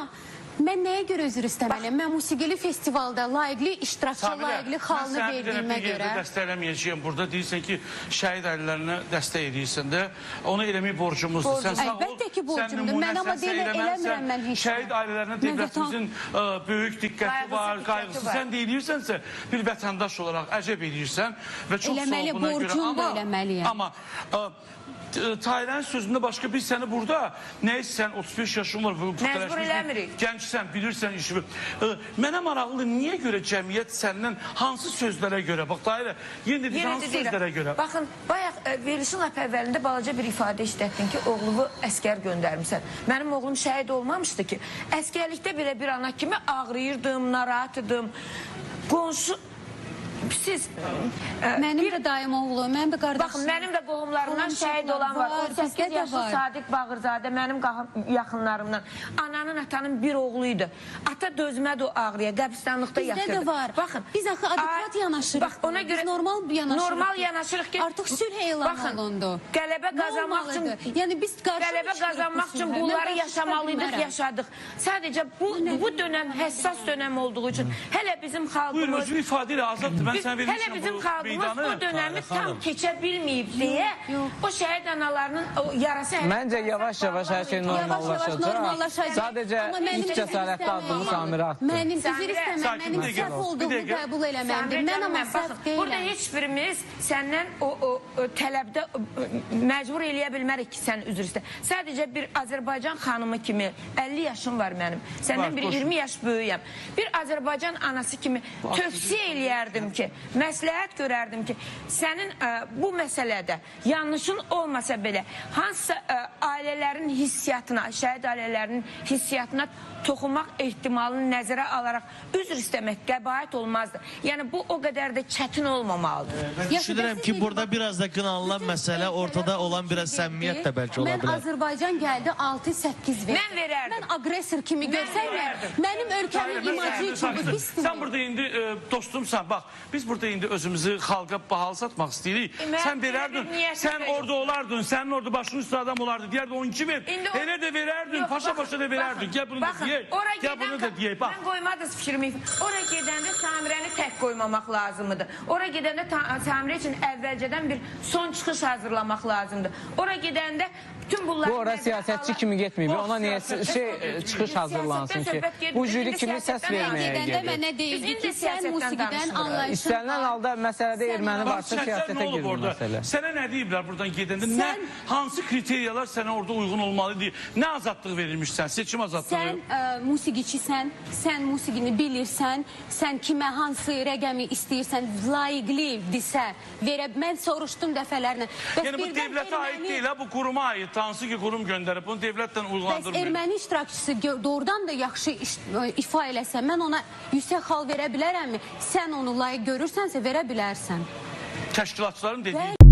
Amma mən nəyə görə üzr istəməliyəm? Mən musiqili festivalda layiqli iştirakçı, layiqli xalını verdiyimə görə. Mən sənə bir dəstək eləməyəcəyəm burada. Deyirsən ki, şəhid ailələrinə dəstək edirsən də. Onu eləmək borcumuzdur. Sən sağ ol, Əlbəttə ki, borcumdur. Mən amma deyirəm, eləmirəm mən heç. Şəhid ailələrinə dövlətimizin böyük diqqəti var, qayğısı. Sən də eləyirsənsə, bir vətəndaş olaraq əcəb eləyirsən və çox sağ ol buna görə. Amma Tahirənin sözündə başqa bir səni burada, nəysə sən 35 yaşın var, məcbur eləmirik. Gəncsən, bilirsən işi. Mənə maraqlıdır, niyə görə cəmiyyət səndən hansı sözlərə görə? Bax, Tahirə, yenə deyir, hansı sözlərə görə? Baxın, bayaq verilişin lap əvvəlində balaca bir ifadə işlətdin ki, oğlumu əskər göndərmişsən. Mənim oğlum şəhid olmamışdı ki, əskərlikdə belə bir ana kimi ağrıyırdım, narahat idim. Qonşu... Siz... Mənim də dayım oğlu, mənim də qardaşım. Baxın, mənim də qohumlarımdan şəhid olan var. 18 yaşlı Sadiq Bağırzadə mənim yaxınlarımdan. Ananın, atanın bir oğlu idi. Ata dözmədi o ağrıya, qəbristanlıqda yatırdı. Bizdə də var. Baxın, biz axı adekvat yanaşırıq. Bax, ona görə biz normal yanaşırıq. Normal yanaşırıq ki... Artıq sülh elan olundu. Qələbə qazanmaq üçün... Yəni biz qarşı Qələbə qazanmaq üçün bunları yaşamalıydıq, yaşadıq. Sadəcə bu dönəm həssas dönəm olduğu üçün hələ bizim xalqımız... Buyur, özünü ifadə elə, Azaddır. Hələ bizim xalqımız o dönəmi tam keçə bilməyib deyə o şəhid analarının yarası... Məncə yavaş-yavaş hər şey normallaşacaq. Sadəcə ilk cəsarətli addımı Samirə atdı. Mənim üzr istəməm, mənim səhv olduğumu qəbul eləməmdir. Mən amma səhv deyiləm. Burada heç birimiz səndən o tələbdə məcbur eləyə bilmərik ki, sən üzr istə. Sadəcə bir Azərbaycan xanımı kimi, 50 yaşım var mənim, səndən bir 20 yaş böyüyəm. Bir Azərbaycan anası kimi tövsiyə eləyərdim ki, məsləhət görərdim ki, sənin bu məsələdə yanlışın olmasa belə hansısa ailələrin hissiyatına, şəhid ailələrinin hissiyatına toxunmaq ehtimalını nəzərə alaraq üzr istəmək qəbahət olmazdı. Yəni bu o qədər də çətin olmamalıdır. Mən düşünürəm ki, burada biraz da qınanılan məsələ ortada olan biraz səmimiyyət də bəlkə ola Mən bilər. Azərbaycan gəldi 6-8 verdi. Mən verərdim. Mən aqressor kimi görsənmə, mənim ölkəmin imacı üçün bu pisdir. Sən burada indi dostumsan, bax, biz burada indi özümüzü xalqa bahalı satmaq istəyirik. Sən verərdin, sən orada olardın, sənin orada başının üstü adam olardı, deyərdi 12 ver, elə də verərdin, paşa-paşa da verərdin. Gəl bunu da deyək, gəl bunu da deyək, bax. Mən qoymadınız fikrimi. Ora gedəndə Samirəni tək qoymamaq lazımıdır. Ora gedəndə Samirə üçün əvvəlcədən bir son çıxış hazırlamaq lazımdır. Ora gedəndə bütün bunları... Bu ora siyasətçi kimi getməyib, ona niyə çıxış hazırlansın ki? Bu jüri kimi səs verməyə gedəndə gedir. Mənə deyildi ki, sən musiqidən anlayışın İstənilən halda məsələdə erməni varsa siyasətə girir məsələ. Sənə nə deyiblər buradan gedəndə? Hansı kriteriyalar sənə orada uyğun olmalı? Nə azadlıq verilmiş sən? Seçim azadlığı. Sən musiqiçisən, sən musiqini bilirsən, sən kimə hansı rəqəmi istəyirsən, layiqlidirsə verə. Mən soruşdum dəfələrlə. Yəni bu dövlətə aid deyil, bu quruma aid. Hansı ki qurum göndərib, bunu dövlətlə uyğulandırmıyor. Bəs erməni iştirakçısı doğrudan da yaxşı ifa eləsə, mən ona yüksək xal verə bilərəmmi? Sən onu layiq görürsənsə verə bilərsən. Təşkilatçıların dediyi...